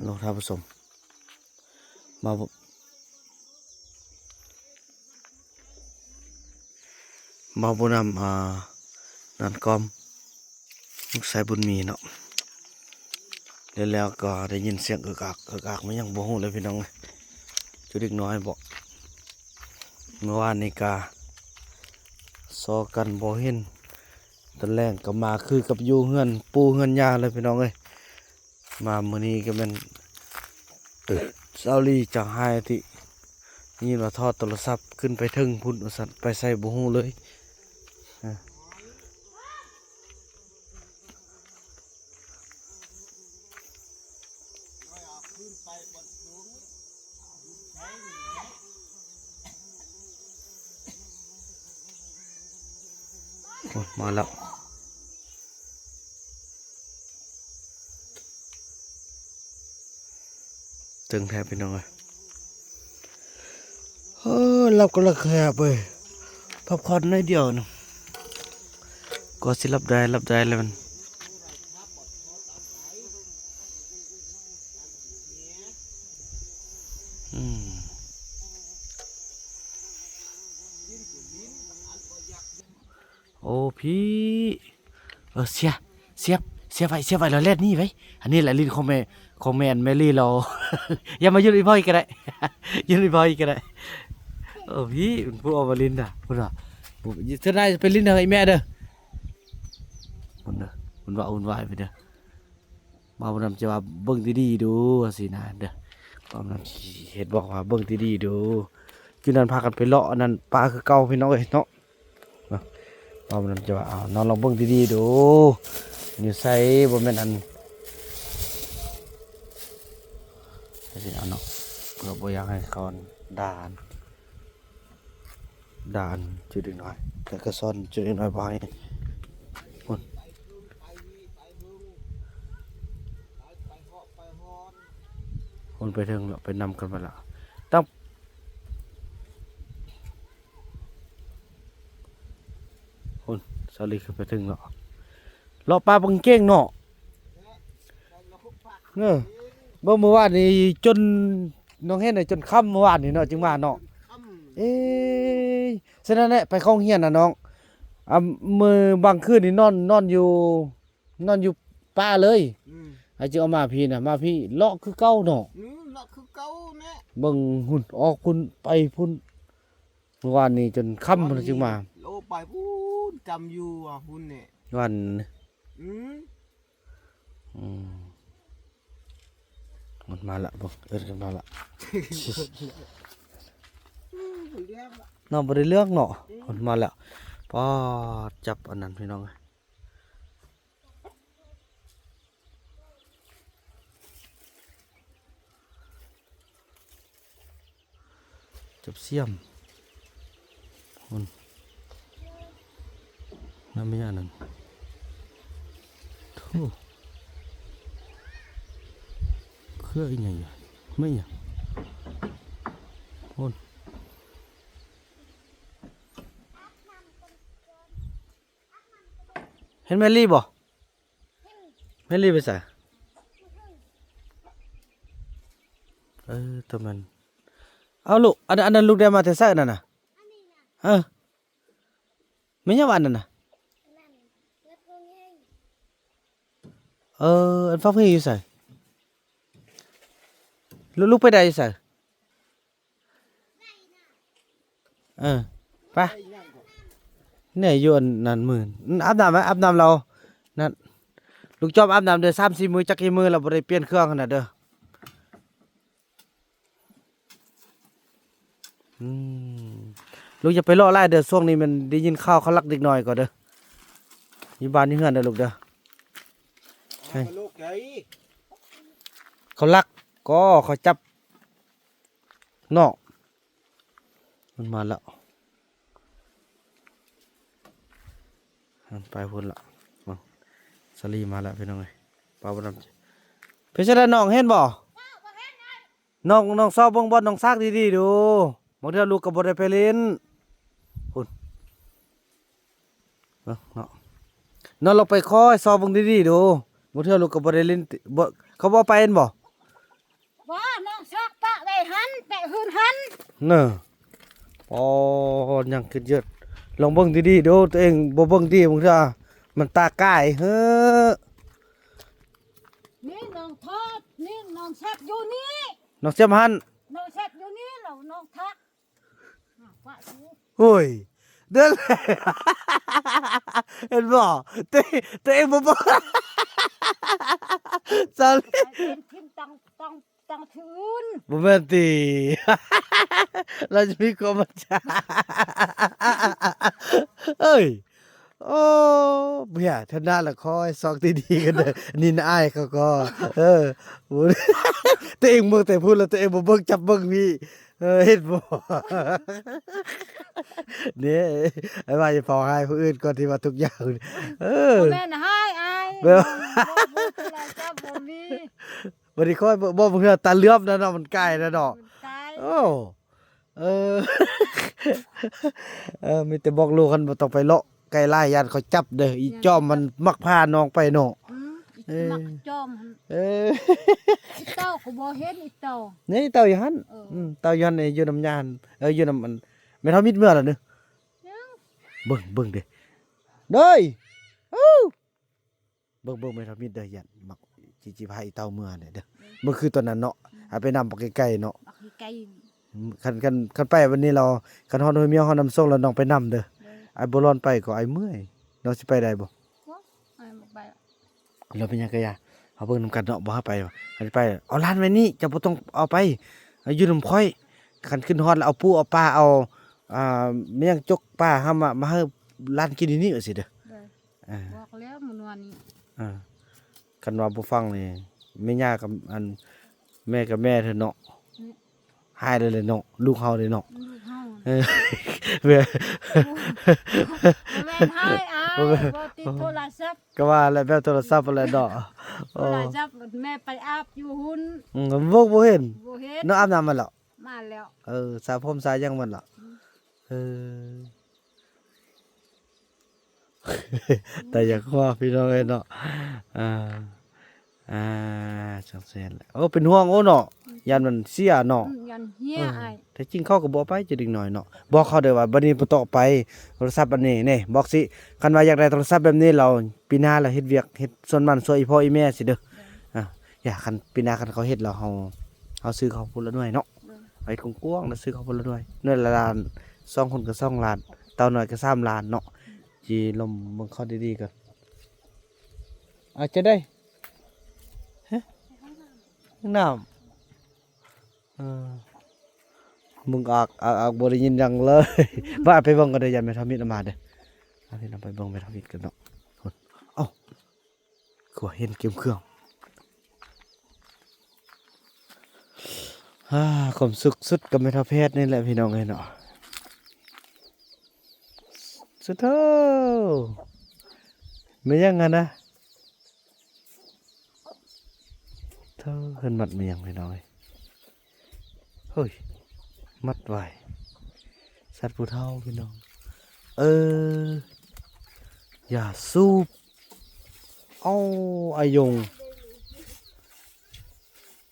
ເນາະທ່ານຜູ້ຊົມ. ມາ ມາບຸນນຳ ອ່າ ນັ້ນກອມ ລູກຊາຍບຸນມີເນາະ. ແລ້ວ ແລ້ວກໍໄດ້ຍິນສຽງເອິກອັກ ເອິກອັກ ແມ່ນຫຍັງບໍ່ຮູ້ເລີຍພີ່ນ້ອງເອີຍ. ຈຸເດັກນ້ອຍບໍ? ເມື່ອວານນີ້ກະຊໍກັນບໍ່ເຫັນ, ຕອນແລງກໍມາຄືກັບຢູ່ເຮືອນປູ່ເຮືອນຍ່າເລີຍພີ່ນ້ອງເອີຍ. ມາມື້ນີ້ກໍແມ່ນ ເອີ ຊາວລີຈາກໄຮ່ທີ່ໄດ້ຍິນວ່າຖອດໂທລະສັບຂຶ້ນໄປເທິງພຸ້ນວ່າຊັ້ນ, ໄປໃສບໍ່ຮູ້ເລີຍ. ໂອ້ ມາແລ້ວ. ຕຶງແທ້ພີ່ນ້ອງເອີຍ. ເອີ ຫຼັບກໍຫຼັບແຄບເວີຍ, ພັກຜ່ອນໜ້ອຍດຽວໜຶ່ງ ກໍຊິຫຼັບໄດ້ ຫຼັບໄດ້ແລ້ວມັນ ອືມ. ໂອ້ ພີ່ ເອີ ເສຍ ສຽບ ສຽບໄວ້ ສຽບໄວ້ ແລ້ວແລ່ນໜີໄວ້. ອັນນີ້ແຫຼະ ຫຼິ້ນຂອງແມ່ ຂອງແມ່ແມ່ລີລາວ. ຢ່າມາຢູ່ນຳອີ່ພໍ່ອີກກໍໄດ້ ຢູ່ນຳອີ່ພໍ່ອີກກໍໄດ້. ໂອ້ ພີ່ ເປັນຜູ້ເອົາມາຫຼິ້ນນະ ພຸ້ນວ່າ ເທື່ອໜ້າໄປຫຼິ້ນນຳອີ່ແມ່ເດີ. ພຸ້ນເດີ ວຸ່ນວາຍ ວຸ່ນວາຍໄປເດີ. ບ່າວບຸນນຳຈະວ່າເບິ່ງດີໆດູ ວ່າຊີ້ນະເດີ. ບ່າວບຸນນຳຊິເຮັດບອກວ່າເບິ່ງດີໆດູ. ຄືນັ້ນພາກັນໄປເລາະອັນນັ້ນປ່າຄືເກົ່າພີ່ນ້ອງເອີຍເນາະ. ບ່າວບຸນນຳຈະວ່າ ເອົາ ນ້ອງລອງເບິ່ງດີໆດູ ຢູ່ໃສ ບໍ່ແມ່ນອັນ ຈັ່ງຊີ້ເນາະ ເພື່ອບໍ່ຢາກໃຫ້ເຂົາດ່າ ດ່າອັນຈຸເດັກນ້ອຍ ແລ້ວກໍສອນຈຸເດັກນ້ອຍບໍ່ໃຫ້ ພຸ້ນ ພຸ້ນໄປເທິງແລ້ວ ໄປນຳກັນໄປລະ ຕຳ ພຸ້ນ ສາລີຂຶ້ນໄປເທິງເນາະ ເລາະປ່າບັງເກງເນາະ. ເອີ ເບິ່ງມື້ວານນີ້ຈົນ ນ້ອງເຫັນໄດ້ຈົນຄ່ຳມື້ວານນີ້ເນາະ ຈຶ່ງມາເນາະ. ເອີຍ ສະນັ້ນແຫຼະ ໄປເຂົ້າໂຮງຮຽນນະນ້ອງ ອ່າ ມື້ບາງຄືນນີ້ນອນ ນອນຢູ່ ນອນຢູ່ປ່າເລີຍ. ອືມ ໃຫ້ຈຶ່ງເອົາມາພີ້ນະ ມາພີ້ເລາະຄືເກົ່າເນາະ. ອືມ ເລາະຄືເກົ່າແຫຼະ ເບິ່ງພຸ້ນ ອອກພຸ້ນ ໄປພຸ້ນ. ມື້ວານນີ້ຈົນຄ່ຳພຸ້ນຈຶ່ງມາ. ໂອ້ ໄປພຸ້ນ ຈຳຢູ່ວ່າພຸ້ນນີ້ ວັນ ອືມ ອືມ ມັນມາລະ ເບິ່ງ ເອີ້ນກັນມາລະ ອືມ ບໍ່ເລືອກລະ ເນາະ ບໍ່ໄດ້ເລືອກເນາະ. ອືມ ມັນມາແລ້ວ ປາດ ຈັບອັນນັ້ນພີ່ນ້ອງເອີຍ. ຈັບສ່ຽມ ພຸ້ນ ນັ້ນແມ່ນຫຍັງນັ້ນ ໂທ້ ເຄືອອີຫຍັງຢູ່ ແມ່ນຫຍັງ ພຸ້ນ. ເຫັນແມນລີບໍ່? ແມນລີໄປໃສ? ເອີ ຕົວແມ່ນ ເອົາລູກ ອັນ ອັນນັ້ນລູກໄດ້ມາແຕ່ໃສນັ້ນນະ? ເອີ ແມ່ນຫຍັງວະອັນນັ້ນນະ? ເອີ ອັນຟັກເພຢູ່ໃສ? ລູກ ລູກໄປໄດ້ຢູ່ໃສ? ເອີ ໄປ ນີ້ຢູ່ອັນນັ້ນມື້ ອາບນ້ຳໄວ້ ອາບນ້ຳລາວ ນັ້ນ ລູກຈອມອາບນ້ຳເດີ ສາມສີ່ມື້ ຈັກກີ່ມື້ລາວບໍ່ໄດ້ປ່ຽນເຄື່ອງຫັ້ນນະເດີ. ອືມ ລູກຢ່າໄປເລາະຫຼາຍເດີ ຊ່ວງນີ້ແມ່ນໄດ້ຍິນຂ່າວເຂົາລັກເດັກນ້ອຍກໍເດີ ຢູ່ບ້ານຢູ່ເຮືອນເດີລູກເດີ. ເອົາລູກໃດ ເຂົາລັກກໍເຂົາຈັບ ເນາະ ມັນມາແລ້ວ ມັນໄປພຸ້ນລະ. ເບິ່ງ ສາລີມາແລ້ວພີ່ນ້ອງເອີຍ ປ້າບໍ່ນຳ ເປັນຈັ່ງໃດນ້ອງ ເຫັນບໍ່? ນ້ອງ ນ້ອງຊອບເບິ່ງບ່ອນນ້ອງຊາກດີໆດູ ບາງເທື່ອລູກກໍບໍ່ໄດ້ໄປຫຼິ້ນ ພຸ້ນ. ເນາະ ເນາະ ນ້ອງລອງໄປຄອຍຊອບເບິ່ງດີໆດູ ບາງເທື່ອລູກກໍບໍ່ໄດ້ຫຼິ້ນຕິ ບໍ່ ເຂົາບໍ່ໄປແມ່ນບໍ່? ຄືນຫັ້ນ ເນາະ. ໂອ້ ຍັງຂຶ້ນເຍອະ. ລອງເບິ່ງດີໆດູ ຕົວເອງບໍ່ເບິ່ງດີ ບາງເທື່ອມັນຕາກາຍເຮີ້. ນີ້ນ້ອງທອດ ນີ້ນ້ອງແຊບຢູ່ນີ້ ນ້ອງແຊບຫັ້ນ ນ້ອງແຊບຢູ່ນີ້ ແລ້ວນ້ອງທັກ ໂອ້ຍ ເດີນ ເຫັນບໍ່? ຕົວເອງ ຕົວເອງບໍ່ເບິ່ງ ສາວລີ ໄປເປັນທີມ ຕ້ອງ ຕ້ອງ ຕ້ອງຖືນ ບໍ່ແມ່ນຕິ? ລາວຈະມີຄວາມໝັ້ນໃຈ ເອີຍ. ໂອ້ ເບຍ ເທື່ອໜ້າລະຂໍໃຫ້ຊອກທີ່ດີກັນເດີ ນິນອາຍເຂົາກໍ ເອີ ຕົວເອງເບິ່ງແຕ່ພຸ້ນ ແລ້ວຕົວເອງບໍ່ເບິ່ງ ຈັບເບິ່ງນີ້ ເອີ ເຫັນບໍ່? ນີ້ ໄອ້ວ່າຢ່າເຝົ້າຮ້າຍຜູ້ອື່ນກ່ອນ ທີ່ວ່າທຸກຢ່າງ ເອີ ບໍ່ແມ່ນຮ້າຍອ້າຍ ແບບ ບໍ່ ບໍ່ ບໍ່ມີ ບັດນີ້ຂ້ອຍບໍ່ ບໍ່ເພື່ອຕາເຫຼືອມນະເນາະ ມັນກາຍນະເນາະ ມັນກາຍ ໂອ້ ເອີ ເອີ ມີແຕ່ບອກລູກ ຄັນບໍ່ຕ້ອງໄປເລາະໄກຫຼາຍ ຢ້ານເຂົາຈັບເດີ ອີຈອມມັນມັກພານ້ອງໄປເນາະ ອືມ ອີ ເອີ ມັກຈອມ ເອີ ອີເຕົ້າກໍບໍ່ເຫັນ ອີເຕົ້າ ນີ້ເຕົ້າຢູ່ຫັ້ນ ເອີ ອືມ ເຕົ້າຢູ່ຫັ້ນ ຢູ່ນຳຍາຫັ້ນ ເອີ ຢູ່ນຳອັນ ແມ່ເຖົ້າມິດເມືອລະເດີ ຍັງ ເບິ່ງ ເບິ່ງເດ້ ເດີ ເອີ ເບິ່ງ ເບິ່ງແມ່ທຳອິດເດີ ຢ້ານມັກ ຈິ ຈິພາອີເຕົ້າເມືອແດ່ເດີ ເບິ່ງຄືຕອນນັ້ນເນາະ ອືມ ຫາໄປນຳບັກໄກ່ເນາະ ບັກໄກ່ ຄັນ ຄັນ ຄັນໄປວັນນີ້ລາວ ຄັນຮອດຫ້ວຍມຽວ ຮອດນ້ຳໂຊງລາວ ນ້ອງໄປນຳເດີ ເດີ ອ້າຍບໍ່ລອນໄປກໍອ້າຍເມື່ອຍ ນ້ອງຊິໄປໄດ້ບໍ່? ບໍ່ ອ້າຍບໍ່ໄປ ລາວເປັນຫຍັງກະຢ່າ ເຮົາເບິ່ງນຳກັນເນາະ ບໍ່ໃຫ້ໄປ ຄັນຊິໄປ ເອົາຫຼານໄວ້ນີ້ ເຈົ້າບໍ່ຕ້ອງເອົາໄປ ຢູ່ນຳຂ້ອຍ ຄັນຂຶ້ນຮອດແລ້ວ ເອົາປູເອົາປາ ເອົາ ອ່າ ແມ່ນຫຍັງ ຈົກປາ ເຮົາມາ ມາໃຫ້ຫຼານກິນຢູ່ນີ້ ວ່າຊີ້ເດີ ເອີ ບອກແລ້ວມື້ວານນີ້ ເອີ ຄັນວ່າບໍ່ຟັງນີ້ ແມ່ຍ່າກັບ ອັນ ແມ່ກັບແມ່ເທື່ອເນາະ ຮ້າຍເລີຍເນາະ ລູກເຮົາເດ້ເນາະ ລູກເຮົາ ເອີ ແມ່ ບໍ່ແມ່ນຮ້າຍອ້າຍ ບໍ່ແມ່ນ ບໍ່ຕິດໂທລະສັບ ກໍວ່າແຫຼະ ແບບໂທລະສັບຫັ້ນແຫຼະເນາະ ໂທລະສັບ ແມ່ໄປອາບຢູ່ຫຸ້ນ ອືມ ບໍ່ ບໍ່ເຫັນ ບໍ່ເຫັນ ນ້ອງອາບນ້ຳມາແລ້ວ ມາແລ້ວ ເອີ ສະຜົມສະຫຍັງມັນລະ ອືມ ເອີ ຕາຢາກຫົວພີ່ນ້ອງເອີຍເນາະ ອ່າ ອ່າ ຈັ່ງຊັ້ນແຫຼະ ໂອ້ ເປັນຫ່ວງ ໂອ້ ເນາະ ຢ້ານມັນເສຍເນາະ ອືມ ຢ້ານເສຍ ເອີ ອ້າຍ ແທ້ຈິງເຂົາກໍບໍ່ເອົາໄປ ເດັກນ້ອຍເນາະ ບອກເຂົາເດີວ່າ ບັດນີ້ບໍ່ຕ້ອງເອົາໄປ ໂທລະສັບອັນນີ້ ນີ້ ບອກຊິ ຄັນວ່າຢາກໄດ້ໂທລະສັບແບບນີ້ ລາວ ປີໜ້າລາວເຮັດວຽກ ເຮັດສວນມັນຊ່ວຍອີ່ພໍ່ອີ່ແມ່ຊິເດີ ອ່າ ຢ່າ ຄັນປີໜ້າຄັນເຂົາເຮັດແລ້ວ ເຮົາ ເຮົາຊື້ເຂົາພຸ້ນລະໜ່ວຍເນາະ ເອີ ເອົາເຮັດກວ້າງໆ ແລ້ວຊື້ເຂົາພຸ້ນລະໜ່ວຍ ໜ່ວຍລະລ້ານ ສອງຄົນກໍສອງລ້ານ ເຕົ້ານ້ອຍກໍສາມລ້ານເນາະ ອືມ ຈີລົມເບິ່ງເຂົາດີໆກ່ອນ ອາດຈະໄດ້ ຮະ ນ້ຳ ເອີ ມຶງອາກ ອາກ ອາກ ບໍ່ໄດ້ຍິນຫຍັງເລີຍ ວ່າໄປເບິ່ງກັນເດີ ຢ້ານແມ່ທຳອິດອອກມາເດີ ເອົາ ພີ່ນ້ອງໄປເບິ່ງແມ່ທຳອິດກັນເນາະ ເອົ້າ ຄືວ່າເຫັນເກັມເຄື່ອງ ອາ ຄວາມສຸກສຸດກັບແມ່ເຖົ້າແພດນີ້ແຫຼະ ພີ່ນ້ອງເອີຍເນາະ ສຸດໂທ້ ແມ່ນຫຍັງຫັ້ນນະ? ເທີ ເພິ່ນມັດແມ່ນຫຍັງພີ່ນ້ອງເອີຍ? ເຮີ້ຍ ມັດໄວ້ ສັດຜູ້ເຖົ້າພີ່ນ້ອງ ເອີ ຢາສູບ ເອົາ ອາຍົງ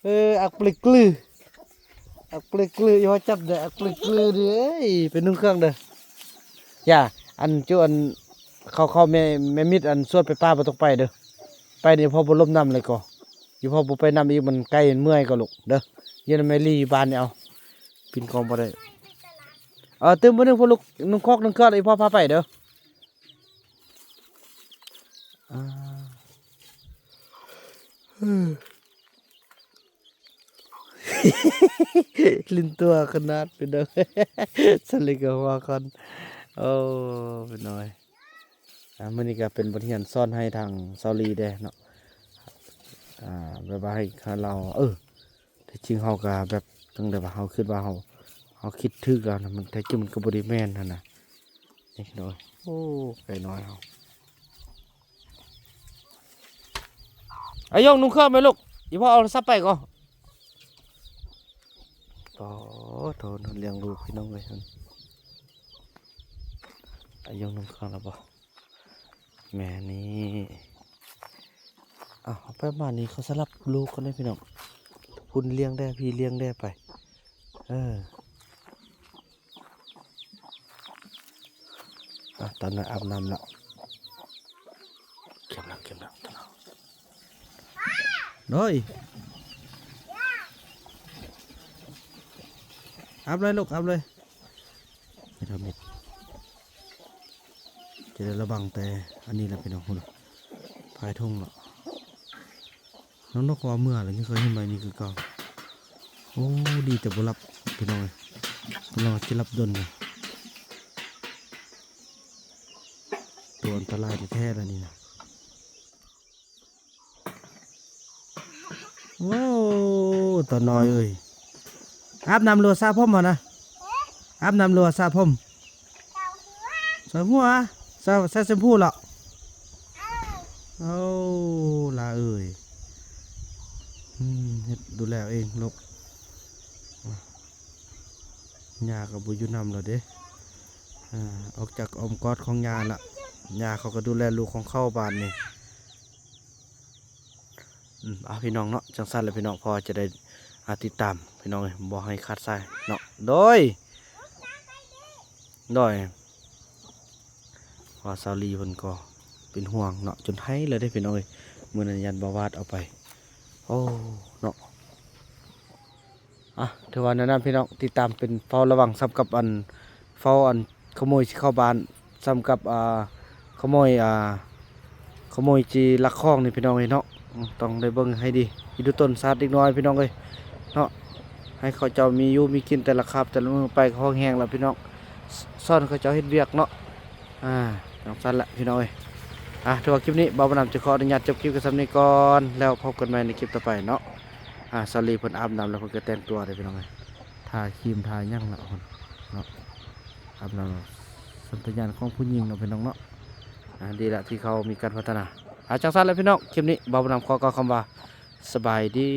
ເອີ ອັກປະລິກລື ອັກປະລິກລື ອີ່ພໍ່ຈັບເດີ ອັກປະລິກລືເດີ ເອີຍ ໄປນຸ່ງເຄື່ອງເດີ ຢ່າ ອັນຈຸ ອັນ ເຂົາ ເຂົາ ແມ່ ແມ່ມິດ ອັນ ຊວນໄປປ່າບໍ່ຕ້ອງໄປເດີ ໄປນີ້ພໍ່ບໍ່ລົມນຳເລີຍກໍ ອີ່ພໍ່ບໍ່ໄປນຳອີກ ມັນໄກ ມັນເມື່ອຍກໍລູກເດີ ຢູ່ນຳແມ່ລີຢູ່ບ້ານນີ້ເອົາ ປີນກອງບໍ່ໄດ້ ເອີ ຕື່ມມື້ໜຶ່ງ ພວກລູກນຸ່ງຄອກນຸ່ງເຄື່ອງ ອີ່ພໍ່ພາໄປເດີ ອ່າ ຫຼິ້ນຕົວຂະໜາດ ພີ່ນ້ອງ ສະລິກກັບຫົວຄອນ ໂອ້ ພີ່ນ້ອງເອີຍ ອ່າ ມື້ນີ້ກໍເປັນບົດຮຽນສອນໃຫ້ທາງສາວລີແດ່ເນາະ ອ່າ ແບບວ່າໃຫ້ເຮົາ ເອີ ແທ້ຈິງເຮົາກໍແບບ ຈັ່ງໃດວະ ເຮົາຄິດວ່າເຮົາ ເຮົາຄິດຖືກແລ້ວນະ ມັນແທ້ຈິງມັນກໍບໍ່ໄດ້ແມ່ນຫັ້ນນະ ນີ້ເນາະ ໂອ້ ໄກ່ນ້ອຍເຮົາ ອາຍົງ ນຸ່ງເຄື່ອງແມ່ລູກ ອີ່ພໍ່ເອົາໂທລະສັບໄປກ່ອນ ປາໂທ ນອນລ້ຽງລູກພີ່ນ້ອງເອີຍ ອາຍົງ ນຸ່ງເຄື່ອງແລ້ວບໍ່? ແມ່ນີ້ ເອົາ ເອົາໄປປະມານນີ້ ເຂົາສະຫຼັບລູກກັນເດ້ພີ່ນ້ອງ ພຸ້ນລ້ຽງແດ່ ພີ້ລ້ຽງແດ່ໄປ ເອີ ເອີ ອ່ະ ຕອນນັ້ນອາບນ້ຳແລ້ວ ເຂັ້ມແລ້ວ ເຂັ້ມແລ້ວ ຕອນນັ້ນ ໂດຍ ອາບເລີຍລູກ ອາບເລີຍ ໄປທຳເຮັດ ຈະໄດ້ລະວັງແຕ່ອັນນີ້ແຫຼະພີ່ນ້ອງ ພຸ້ນ ພາຍທົ່ງເນາະ. ນ້ອງນົກວ່າເມື່ອແລ້ວ ຍັງເຄີຍເຫັນໃບນີ້ຄືເກົ່າ. ໂອ້ ດີແຕ່ບໍ່ຫຼັບພີ່ນ້ອງເອີຍ ລາວຊິຫຼັບດົນນະ ຕົວອັນຕະລາຍແທ້ໆ ລະນີ້ນະ. ໂອ້ ຕານ້ອຍເອີຍ ອາບນ້ຳຫຼືວ່າສະຜົມຫັ້ນນະ? ອາບນ້ຳຫຼືວ່າສະຜົມ? ສະຫົວ ສະ ສະແຊມພູເລາະ? ໂອ້ ຫຼາເອີຍ ອືມ ເຮັດດູແລເອງລູກ ຍ່າກໍບໍ່ຢູ່ນຳແລ້ວເດ້ ອາ ອອກຈາກອ້ອມກອດຂອງຍ່າລະ ຍ່າເຂົາກໍດູແລລູກຂອງເຂົາບາດນີ້. ອືມ ເອົາ ພີ່ນ້ອງເນາະ ຈັ່ງຊັ້ນແຫຼະພີ່ນ້ອງ ເພາະວ່າຈະໄດ້ ອ່າ ຕິດຕາມພີ່ນ້ອງເອີຍ ບໍ່ໃຫ້ຂາດສາຍເນາະ ໂດຍ ໂດຍ ເພາະວ່າສາວລີເພິ່ນກໍເປັນຫ່ວງເນາະ ຈົນໄຫ້ເລີຍເດ້ພີ່ນ້ອງເອີຍ ມື້ນັ້ນຢ້ານບ່າວວາດເອົາໄປ ໂອ້ ເນາະ. ອ່ະ ຖືວ່າແນະນຳພີ່ນ້ອງ ຕິດຕາມເປັນເຝົ້າລະວັງ ສ່ຳກັບອັນ ເຝົ້າອັນຂະໂມຍຊິເຂົ້າບ້ານ ສ່ຳກັບ ອ່າ ຂະໂມຍ ອ່າ ຂະໂມຍຊິລັກຂອງນີ້ພີ່ນ້ອງເອີຍເນາະ ອືມ ຕ້ອງໄດ້ເບິ່ງໃຫ້ດີ ອີດູຕົນຊາດເດັກນ້ອຍພີ່ນ້ອງເອີຍເນາະ ໃຫ້ເຂົາເຈົ້າມີຢູ່ມີກິນແຕ່ລະຄາບແຕ່ລະມື້ໄປກໍພໍແຮງລະພີ່ນ້ອງ ສ- ສອນເຂົາເຈົ້າເຮັດວຽກເນາະ. ອ່າ ຈັ່ງຊັ້ນແຫຼະພີ່ນ້ອງເອີຍ ອ່າ ຖືວ່າຄລິບນີ້ບ່າວບຸນນຳຈະຂໍອະນຸຍາດຈົບຄລິບກັນສ່ຳນີ້ກ່ອນ ແລ້ວພົບກັນໃໝ່ໃນຄລິບຕໍ່ໄປເນາະ. ອ່າ ສາວລີເພິ່ນອາບນ້ຳແລ້ວເພິ່ນກໍແຕ່ງຕົວເດ້ພີ່ນ້ອງເອີຍ ທາຄຣີມທາຫຍັງລະເພິ່ນເນາະ ອາບນ້ຳ ສັນຊາດຍານຂອງຜູ້ຍິງເນາະພີ່ນ້ອງເນາະ ອ່າ ດີລະທີ່ເຂົາມີການພັດທະນາ. ອ່າ ຈັ່ງຊັ້ນແຫຼະພີ່ນ້ອງ ຄລິບນີ້ບ່າວບຸນນຳຂໍກ່າວຄຳວ່າ ສະບາຍດີ.